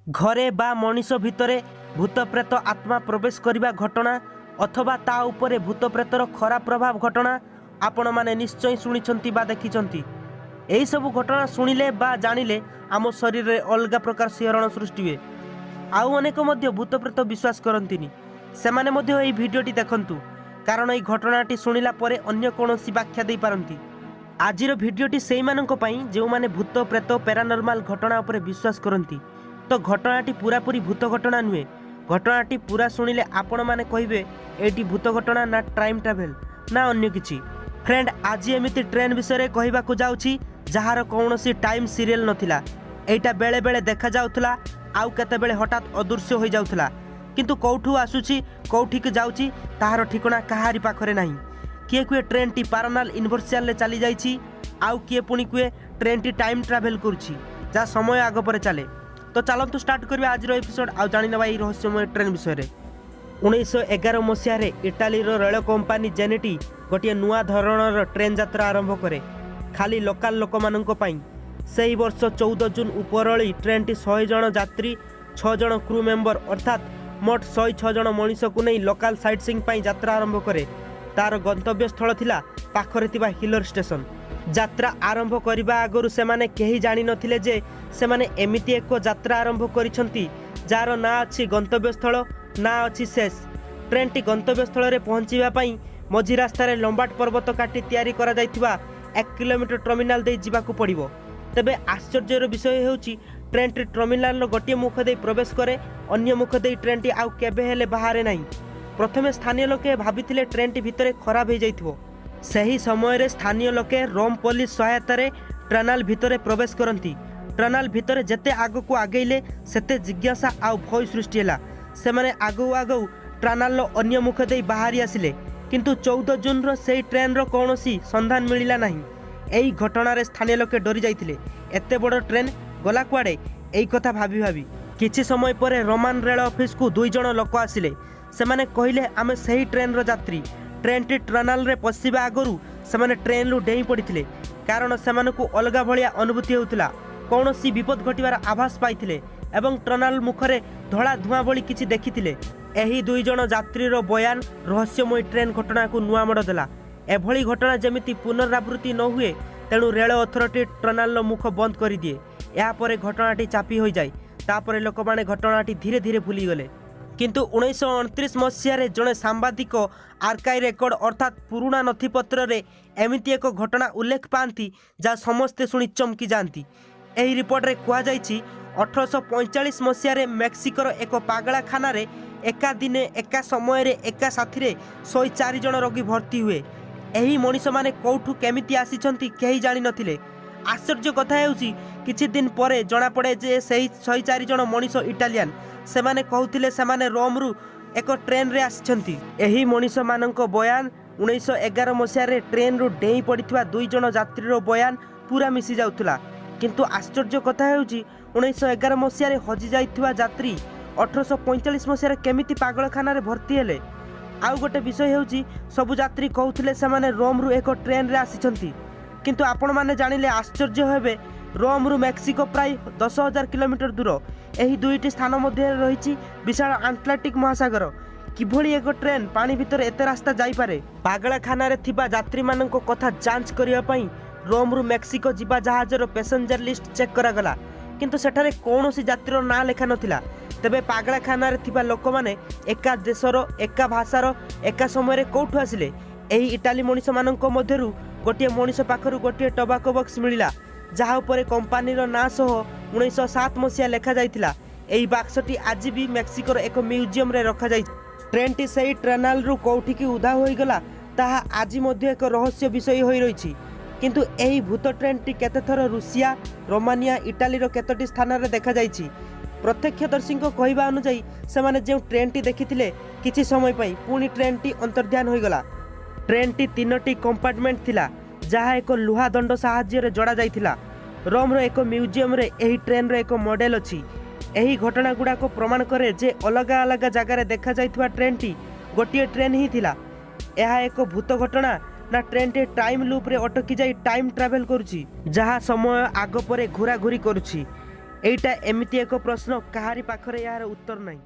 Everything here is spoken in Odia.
ଘରେ ବା ମଣିଷ ଭିତରେ ଭୂତପ୍ରେତ ଆତ୍ମା ପ୍ରବେଶ କରିବା ଘଟଣା ଅଥବା ତା ଉପରେ ଭୂତପ୍ରେତର ଖରାପ ପ୍ରଭାବ ଘଟଣା ଆପଣମାନେ ନିଶ୍ଚୟ ଶୁଣିଛନ୍ତି ବା ଦେଖିଛନ୍ତି। ଏହିସବୁ ଘଟଣା ଶୁଣିଲେ ବା ଜାଣିଲେ ଆମ ଶରୀରରେ ଅଲଗା ପ୍ରକାର ଶିହରଣ ସୃଷ୍ଟି ହୁଏ। ଆଉ ଅନେକ ମଧ୍ୟ ଭୂତପ୍ରେତ ବିଶ୍ୱାସ କରନ୍ତିନି, ସେମାନେ ମଧ୍ୟ ଏହି ଭିଡ଼ିଓଟି ଦେଖନ୍ତୁ, କାରଣ ଏହି ଘଟଣାଟି ଶୁଣିଲା ପରେ ଅନ୍ୟ କୌଣସି ବ୍ୟାଖ୍ୟା ଦେଇପାରନ୍ତି। ଆଜିର ଭିଡ଼ିଓଟି ସେଇମାନଙ୍କ ପାଇଁ ଯେଉଁମାନେ ଭୂତ ପ୍ରେତ ପ୍ୟାରାନର୍ମାଲ ଘଟଣା ଉପରେ ବିଶ୍ୱାସ କରନ୍ତି। ତ ଘଟଣାଟି ପୁରାପୁରି ଭୂତ ଘଟଣା ନୁହେଁ। ଘଟଣାଟି ପୁରା ଶୁଣିଲେ ଆପଣମାନେ କହିବେ ଏଇଟି ଭୂତ ଘଟଣା ନା ଟାଇମ୍ ଟ୍ରାଭେଲ୍ ନା ଅନ୍ୟ କିଛି। ଫ୍ରେଣ୍ଡ, ଆଜି ଏମିତି ଟ୍ରେନ୍ ବିଷୟରେ କହିବାକୁ ଯାଉଛି ଯାହାର କୌଣସି ଟାଇମ୍ ସିରିଏଲ୍ ନଥିଲା। ଏଇଟା ବେଳେବେଳେ ଦେଖାଯାଉଥିଲା, ଆଉ କେତେବେଳେ ହଠାତ୍ ଅଦୃଶ୍ୟ ହୋଇଯାଉଥିଲା। କିନ୍ତୁ କେଉଁଠୁ ଆସୁଛି, କେଉଁଠିକି ଯାଉଛି, ତାହାର ଠିକଣା କାହାରି ପାଖରେ ନାହିଁ। କିଏ କୁହେ ଟ୍ରେନ୍ଟି ପାରାନାଲ ୟୁନିଭର୍ସିଆଲରେ ଚାଲିଯାଇଛି, ଆଉ କିଏ ପୁଣି କୁହେ ଟ୍ରେନ୍ଟି ଟାଇମ୍ ଟ୍ରାଭେଲ୍ କରୁଛି, ଯାହା ସମୟ ଆଗ ପରେ ଚାଲେ। ତ ଚାଲନ୍ତୁ ଷ୍ଟାର୍ଟ କରିବା ଆଜିର ଏପିସୋଡ଼ ଆଉ ଜାଣିନେବା ଏହି ରହସ୍ୟମୟ ଟ୍ରେନ୍ ବିଷୟରେ। 1911 ମସିହାରେ ଇଟାଲୀର ରେଳ କମ୍ପାନୀ ଜେନେଟି ଗୋଟିଏ ନୂଆ ଧରଣର ଟ୍ରେନ୍ ଯାତ୍ରା ଆରମ୍ଭ କରେ, ଖାଲି ଲୋକାଲ ଲୋକମାନଙ୍କ ପାଇଁ। ସେହି ବର୍ଷ 14 ଜୁନ୍ ଉପରଓଳି ଟ୍ରେନ୍ଟି 100 ଜଣ ଯାତ୍ରୀ, 6 ଜଣ କ୍ରୁ ମେମ୍ବର, ଅର୍ଥାତ୍ ମୋଟ 106 ଜଣ ମଣିଷକୁ ନେଇ ଲୋକାଲ ସାଇଟ୍ ସିଇଂ ପାଇଁ ଯାତ୍ରା ଆରମ୍ଭ କରେ। ତାର ଗନ୍ତବ୍ୟସ୍ଥଳ ଥିଲା ପାଖରେ ଥିବା ହିଲର ଷ୍ଟେସନ। ଯାତ୍ରା ଆରମ୍ଭ କରିବା ଆଗରୁ ସେମାନେ କେହି ଜାଣିନଥିଲେ ଯେ ସେମାନେ ଏମିତି ଏକ ଯାତ୍ରା ଆରମ୍ଭ କରିଛନ୍ତି ଯାହାର ନା ଅଛି ଗନ୍ତବ୍ୟସ୍ଥଳ ନା ଅଛି ଶେଷ। ଟ୍ରେନ୍ଟି ଗନ୍ତବ୍ୟସ୍ଥଳରେ ପହଞ୍ଚିବା ପାଇଁ ମଝି ରାସ୍ତାରେ ଲମ୍ବାଟ ପର୍ବତ କାଟି ତିଆରି କରାଯାଇଥିବା 1 କିଲୋମିଟର ଟର୍ମିନାଲ ଦେଇ ଯିବାକୁ ପଡ଼ିବ। ତେବେ ଆଶ୍ଚର୍ଯ୍ୟର ବିଷୟ ହେଉଛି, ଟ୍ରେନ୍ଟି ଟର୍ମିନାଲର ଗୋଟିଏ ମୁଖ ଦେଇ ପ୍ରବେଶ କରେ, ଅନ୍ୟ ମୁଖ ଦେଇ ଟ୍ରେନ୍ଟି ଆଉ କେବେ ହେଲେ ବାହାରେ ନାହିଁ। ପ୍ରଥମେ ସ୍ଥାନୀୟ ଲୋକେ ଭାବିଥିଲେ ଟ୍ରେନ୍ଟି ଭିତରେ ଖରାପ ହୋଇଯାଇଥିବ। ସେହି ସମୟରେ ସ୍ଥାନୀୟ ଲୋକେ ରୋମ୍ ପୋଲିସ ସହାୟତାରେ ଟର୍ନାଲ ଭିତରେ ପ୍ରବେଶ କରନ୍ତି। ଟର୍ନାଲ ଭିତରେ ଯେତେ ଆଗକୁ ଆଗେଇଲେ ସେତେ ଜିଜ୍ଞାସା ଆଉ ଭୟ ସୃଷ୍ଟି ହେଲା। ସେମାନେ ଆଗଉ ଆଗଉ ଟର୍ନାଲର ଅନ୍ୟ ମୁଖ ଦେଇ ବାହାରି ଆସିଲେ, କିନ୍ତୁ 14 ଜୁନ୍ର ସେହି ଟ୍ରେନ୍ର କୌଣସି ସନ୍ଧାନ ମିଳିଲା ନାହିଁ। ଏହି ଘଟଣାରେ ସ୍ଥାନୀୟ ଲୋକେ ଡରି ଯାଇଥିଲେ। ଏତେ ବଡ଼ ଟ୍ରେନ୍ ଗଲା କୁଆଡ଼େ, ଏଇ କଥା ଭାବି ଭାବି କିଛି ସମୟ ପରେ ରୋମାନ ରେଳ ଅଫିସକୁ 2 ଜଣ ଲୋକ ଆସିଲେ। ସେମାନେ କହିଲେ, ଆମେ ସେହି ଟ୍ରେନ୍ର ଯାତ୍ରୀ। ଟ୍ରେନ୍ଟି ଟର୍ନାଲରେ ପଶିବା ଆଗରୁ ସେମାନେ ଟ୍ରେନ୍ରୁ ଡେଇଁ ପଡ଼ିଥିଲେ, କାରଣ ସେମାନଙ୍କୁ ଅଲଗା ଭଳିଆ ଅନୁଭୂତି ହେଉଥିଲା। କୌଣସି ବିପଦ ଘଟିବାର ଆଭାସ ପାଇଥିଲେ ଏବଂ ଟର୍ନାଲ ମୁଖରେ ଧଳା ଧୂଆଁ ଭଳି କିଛି ଦେଖିଥିଲେ। ଏହି 2 ଜଣ ଯାତ୍ରୀର ବୟାନ ରହସ୍ୟମୟୀ ଟ୍ରେନ୍ ଘଟଣାକୁ ନୂଆ ମୋଡ଼ ଦେଲା। ଏଭଳି ଘଟଣା ଯେମିତି ପୁନରାବୃତ୍ତି ନ ହୁଏ, ତେଣୁ ରେଳ ଅଥରିଟି ଟର୍ନାଲର ମୁଖ ବନ୍ଦ କରିଦିଏ। ଏହାପରେ ଘଟଣାଟି ଚାପି ହୋଇଯାଏ। ତାପରେ ଲୋକମାନେ ଘଟଣାଟି ଧୀରେ ଧୀରେ ଭୁଲିଗଲେ। କିନ୍ତୁ 1929 ମସିହାରେ ଜଣେ ସାମ୍ବାଦିକ ଆର୍କାଇ ରେକର୍ଡ, ଅର୍ଥାତ୍ ପୁରୁଣା ନଥିପତ୍ରରେ ଏମିତି ଏକ ଘଟଣା ଉଲ୍ଲେଖ ପାଆନ୍ତି ଯାହା ସମସ୍ତେ ଶୁଣି ଚମକି ଯାଆନ୍ତି। ଏହି ରିପୋର୍ଟରେ କୁହାଯାଇଛି, 1845 ମସିହାରେ ମେକ୍ସିକୋର ଏକ ପାଗଳାଖାନାରେ ଏକା ଦିନେ, ଏକା ସମୟରେ, ଏକା ସାଥିରେ 104 ଜଣ ରୋଗୀ ଭର୍ତ୍ତି ହୁଏ। ଏହି ମଣିଷମାନେ କେଉଁଠୁ କେମିତି ଆସିଛନ୍ତି କେହି ଜାଣିନଥିଲେ। ଆଶ୍ଚର୍ଯ୍ୟ କଥା ହେଉଛି, କିଛି ଦିନ ପରେ ଜଣାପଡ଼େ ଯେ ସେହି 104 ଜଣ ମଣିଷ ଇଟାଲିଆନ। ସେମାନେ କହୁଥିଲେ ସେମାନେ ରୋମରୁ ଏକ ଟ୍ରେନ୍ରେ ଆସିଛନ୍ତି। ଏହି ମଣିଷମାନଙ୍କ ବୟାନ 1911 ମସିହାରେ ଟ୍ରେନ୍ରୁ ଡେଇଁ ପଡ଼ିଥିବା 2 ଜଣ ଯାତ୍ରୀର ବୟାନ ପୁରା ମିଶି ଯାଉଥିଲା। କିନ୍ତୁ ଆଶ୍ଚର୍ଯ୍ୟ କଥା ହେଉଛି, 1911 ମସିହାରେ ହଜିଯାଇଥିବା ଯାତ୍ରୀ 1845 ମସିହାରେ କେମିତି ପାଗଳଖାନାରେ ଭର୍ତ୍ତି ହେଲେ? ଆଉ ଗୋଟେ ବିଷୟ ହେଉଛି, ସବୁ ଯାତ୍ରୀ କହୁଥିଲେ ସେମାନେ ରୋମରୁ ଏକ ଟ୍ରେନ୍ରେ ଆସିଛନ୍ତି। କିନ୍ତୁ ଆପଣମାନେ ଜାଣିଲେ ଆଶ୍ଚର୍ଯ୍ୟ ହେବେ, ରୋମରୁ ମେକ୍ସିକୋ ପ୍ରାୟ 10,000 କିଲୋମିଟର ଦୂର। ଏହି ଦୁଇଟି ସ୍ଥାନ ମଧ୍ୟରେ ରହିଛି ବିଶାଳ ଆଟଲାଣ୍ଟିକ୍ ମହାସାଗର। କିଭଳି ଏକ ଟ୍ରେନ୍ ପାଣି ଭିତରେ ଏତେ ରାସ୍ତା ଯାଇପାରେ? ପାଗଳାଖାନାରେ ଥିବା ଯାତ୍ରୀମାନଙ୍କ କଥା ଯାଞ୍ଚ କରିବା ପାଇଁ ରୋମରୁ ମେକ୍ସିକୋ ଯିବା ଜାହାଜର ପ୍ୟାସେଞ୍ଜର ଲିଷ୍ଟ ଚେକ୍ କରାଗଲା, କିନ୍ତୁ ସେଠାରେ କୌଣସି ଯାତ୍ରୀର ନାଁ ଲେଖା ନଥିଲା। ତେବେ ପାଗଳାଖାନାରେ ଥିବା ଲୋକମାନେ ଏକା ଦେଶର, ଏକା ଭାଷାର, ଏକା ସମୟରେ କେଉଁଠୁ ଆସିଲେ? ଏହି ଇଟାଲୀ ମଣିଷମାନଙ୍କ ମଧ୍ୟରୁ ଗୋଟିଏ ମଣିଷ ପାଖରୁ ଗୋଟିଏ ଟବାକୋ ବକ୍ସ ମିଳିଲା, ଯାହା ଉପରେ କମ୍ପାନୀର ନାଁ ସହ 1907 ମସିହା ଲେଖାଯାଇଥିଲା। ଏହି ବାକ୍ସଟି ଆଜି ବି ମେକ୍ସିକୋର ଏକ ମ୍ୟୁଜିୟମରେ ରଖାଯାଇଛି। ଟ୍ରେନ୍ଟି ସେହି ଟର୍ନାଲରୁ କେଉଁଠିକି ଉଧାଉ ହୋଇଗଲା, ତାହା ଆଜି ମଧ୍ୟ ଏକ ରହସ୍ୟ ବିଷୟ ହୋଇ ରହିଛି। କିନ୍ତୁ ଏହି ଭୂତ ଟ୍ରେନ୍ଟି କେତେଥର ରୁଷିଆ, ରୋମାନିଆ, ଇଟାଲୀର କେତୋଟି ସ୍ଥାନରେ ଦେଖାଯାଇଛି। ପ୍ରତ୍ୟକ୍ଷଦର୍ଶୀଙ୍କ କହିବା ଅନୁଯାୟୀ ସେମାନେ ଯେଉଁ ଟ୍ରେନ୍ଟି ଦେଖିଥିଲେ, କିଛି ସମୟ ପାଇଁ ପୁଣି ଟ୍ରେନ୍ଟି ଅନ୍ତର୍ଧ୍ୟାନ ହୋଇଗଲା। ଟ୍ରେନ୍ଟି ତିନୋଟି କମ୍ପାର୍ଟମେଣ୍ଟ ଥିଲା, ଯାହା ଏକ ଲୁହା ଦଣ୍ଡ ସାହାଯ୍ୟରେ ଯୋଡ଼ା ଯାଇଥିଲା। ରୋମର ଏକ ମ୍ୟୁଜିୟମରେ ଏହି ଟ୍ରେନ୍ର ଏକ ମଡେଲ ଅଛି। ଏହି ଘଟଣା ଗୁଡ଼ାକ ପ୍ରମାଣ କରେ ଯେ ଅଲଗା ଅଲଗା ଜାଗାରେ ଦେଖାଯାଇଥିବା ଟ୍ରେନ୍ଟି ଗୋଟିଏ ଟ୍ରେନ୍ ହିଁ ଥିଲା। ଏହା ଏକ ଭୂତ ଘଟଣା ନା ଟ୍ରେନ୍ଟି ଟାଇମ୍ ଲୁପ୍ରେ ଅଟକି ଯାଇ ଟାଇମ୍ ଟ୍ରାଭେଲ୍ କରୁଛି, ଯାହା ସମୟ ଆଗ ପରେ ଘୁରାଘୁରି କରୁଛି? ଏଇଟା ଏମିତି ଏକ ପ୍ରଶ୍ନ, କାହାରି ପାଖରେ ଏହାର ଉତ୍ତର ନାହିଁ।